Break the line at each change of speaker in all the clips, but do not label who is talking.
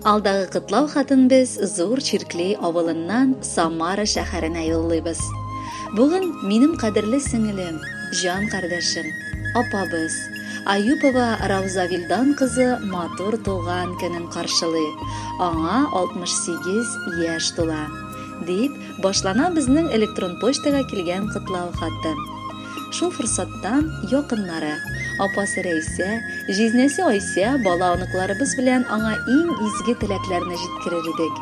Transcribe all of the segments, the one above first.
Алдагы котлау хатын без Зур Чиркли авылыннан Самара шәһәренә юллыйбыз. Бүген минем кадерле сеңелем, җан кардәшем, апабыз, Аюпова Рауза Вилдан кызы матур туган көнен каршылый. Аңа 68 яшь тула. Дип, башлана безнең электрон почтага килгән котлау хаты. Шул форсаттан якыннары, апасы Рәйсә, җизнәсе Айсә, бала-оныкларыбыз белән аңа иң изге теләкләрне җиткерер идек.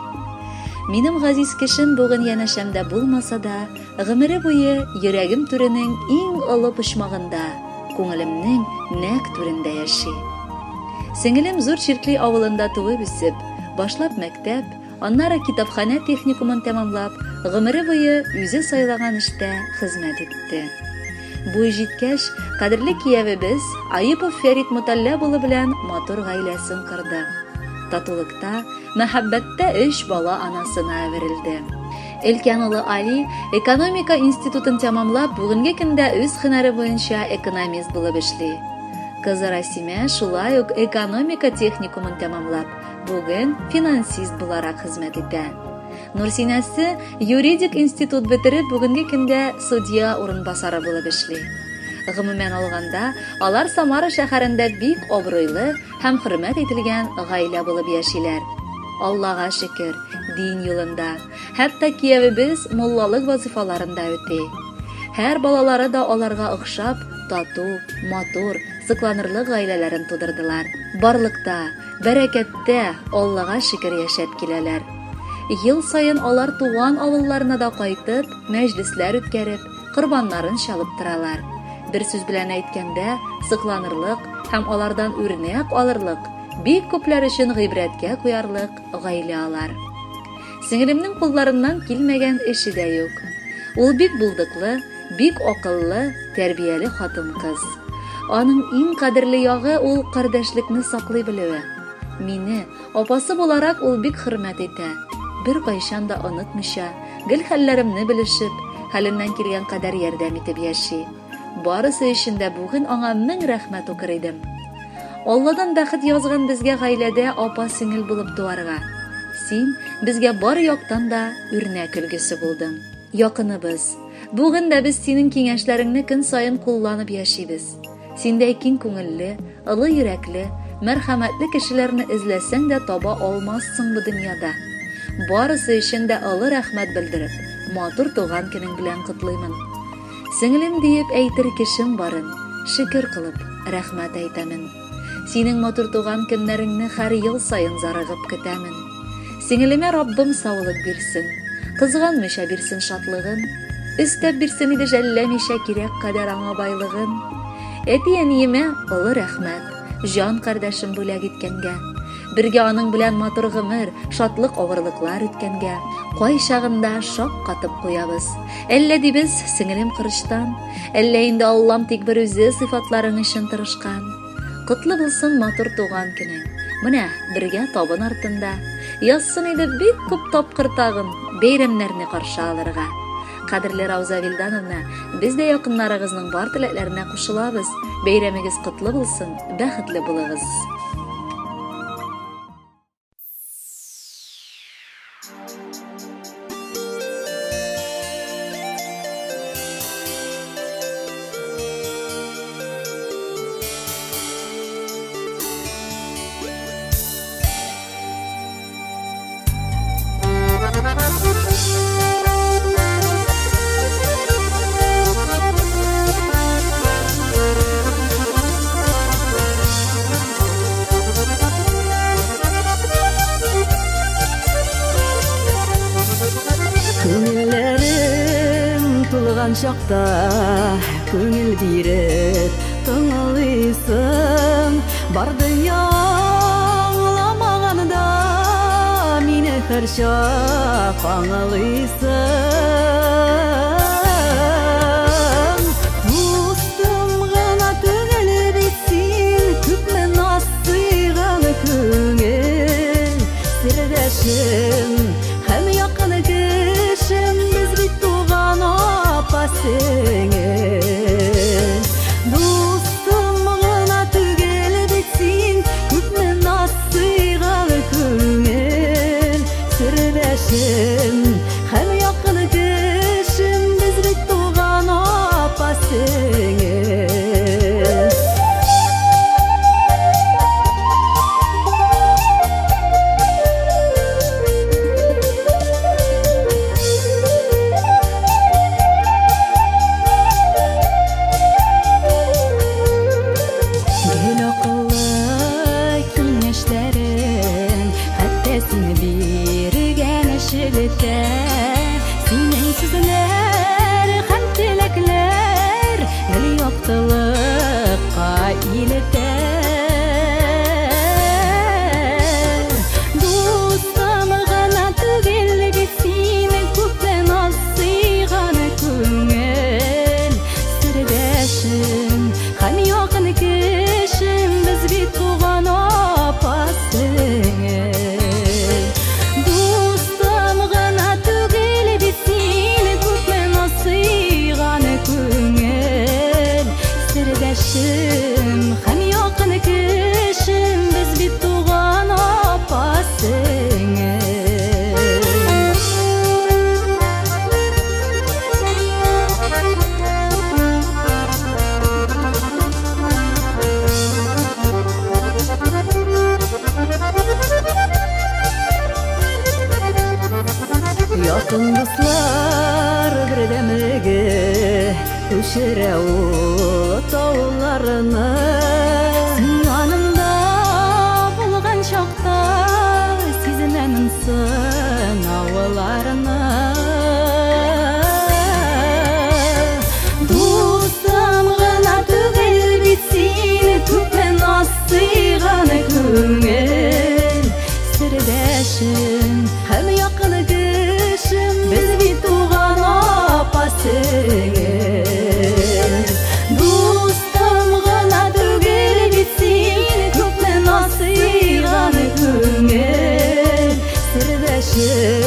Минем газиз кешем бүген янәшәмдә булмаса да, гомере буе йөрәгем түренең иң олы почмагында, күңелемнең нәкъ түрендә яши. Сеңелем Зур Чиркли авылында туып-үсеп, башлап мәктәп, Аннары китапханә техникумын тәмамлап, гомере буе үзе сайлаган эштә хезмәт итте. Буй җиткәч, кадерле киявебез Аипов Фәрит Муталләп улы белән матур гаиләсен корды. Татулыкта, мәхәббәттә өч бала анасына әверелде. Өлкән улы Али экономика институтын тәмамлап, бүгенге көндә үз һөнәре буенча экономист булып эшли. Кызы Расимә шулай ук экономика техникумын тәмамлап, Бүген финансист буларак хезмәт итә. Нурсинәсе юридик институт бетереп, бүгенге көндә судья урынбасары булып эшли. Гомумән алганда, алар Самара шәһәрендә бик абруйлы һәм хөрмәт ителгән гаилә булып яшиләр. Аллага шөкер, дин юлында. Хәтта киявебез муллалык вазифаларын да үти. Һәр балалары да аларга охшап, тату, матур, сокланырлык гаиләләрен тудырдылар. Барлыкта, Бәрәкәттә, Аллага шөкер яшәп киләләр. Ел саен алар туган авылларына да кайтып, мәҗлесләр үткәреп, корбаннарын чалып торалар. Бер сүз белән әйткәндә, сокланырлык һәм алардан үрнәк алырлык, бик күпләр өчен гыйбрәткә куярлык гаилә алар. Сеңелемнең кулларыннан килмәгән эше дә юк. Ул бик булдыклы, бик акыллы, тәрбияле хатын-кыз. Аның иң кадерле ягы ул кардәшлекне саклый белүе. Мине, апасы буларак, ул бик хөрмәт итә. Беркайчан да онытмыйча, гел хәлләремне белешеп, хәленнән килгән кадәр ярдәм итеп яши. Барысы өчен дә бүген аңа мең рәхмәт укыр идем. Алладан бәхет язган безгә гаиләдә апа-сеңел булып туарга. Син безгә бар яктан да үрнәк өлгесе булдың. Якыныбыз. Бүген дә без синең киңәшләреңне көн саен кулланып яшибез. Синдәй киң күңелле, ылы йөрәкле, мәрхәмәтле кешеләрне эзләсәң дә таба алмассың бу дөньяда. Барысы өчен дә олы рәхмәт белдереп, матур туган көнең белән котлыймын. Сеңелем диеп әйтер кешем барын, шөкер кылып, рәхмәт әйтәмен. Синең матур туган көннәреңне һәр ел саен зарыгып көтәмен. Сеңелемә Раббым саулык бирсен, кызганмыйча бирсен шатлыгын, өстәп бирсен иде жәлләмичә кирәк кадәр аңа байлыгын. Әти-әниемә олы рәхмәт, җан кардәшем бүләк иткәнгә. Бергә аның белән матур гомер, шатлык авырлыклар үткәнгә. Кайчагында шак катып куябыз. Әллә дибез, сеңелем корычтан, әллә инде Аллам тик бер үзе сыйфатларың өчен тырышкан. Котлы булсын матур туган көнең. Менә бергә табын артында. Язсын иде бик күп тапкыр тагын бәйрәмнәрне каршы алырга. Кадерле Рауза Вилдановна, без дә якыннарыгызның бар теләкләренә кушылабыз. Бәйрәмегез котлы булсын, бәхетле булыгыз.
Күңелләрем тулган чакта күңел биреп тыңлыйсың. Бар дөнья аңламаганда мине һәрчак аңлыйсың. Дустым гына түгел бит син, күпме наз сыйган күңел сердәшем һәм якын кешем, без бит туган апа сеңел. Дустым гына түгел бит син, күпме наз сыйган күңел илетә. Дустым гына түгел бит син, күпме наз сыйган күңел сердәшем һәм якын кешем, без бит туган апа сеңел. Дустым гына түгел бит син, күпме наз сыйган күңел сердәшем һәм якын кешем, без бит туган апа сеңел. Якын дуслар бердәмлеге күчерә ул тауларны. Син янымда булган чакта сизенәмен сынауларны. Дустым гына түгел бит син, күпме наз сыйган күңел сердәшем һәм якын кешем, без бит туган апа сеңел. Дустым гына түгел бит син, күпме наз сыйган күңел сердәшем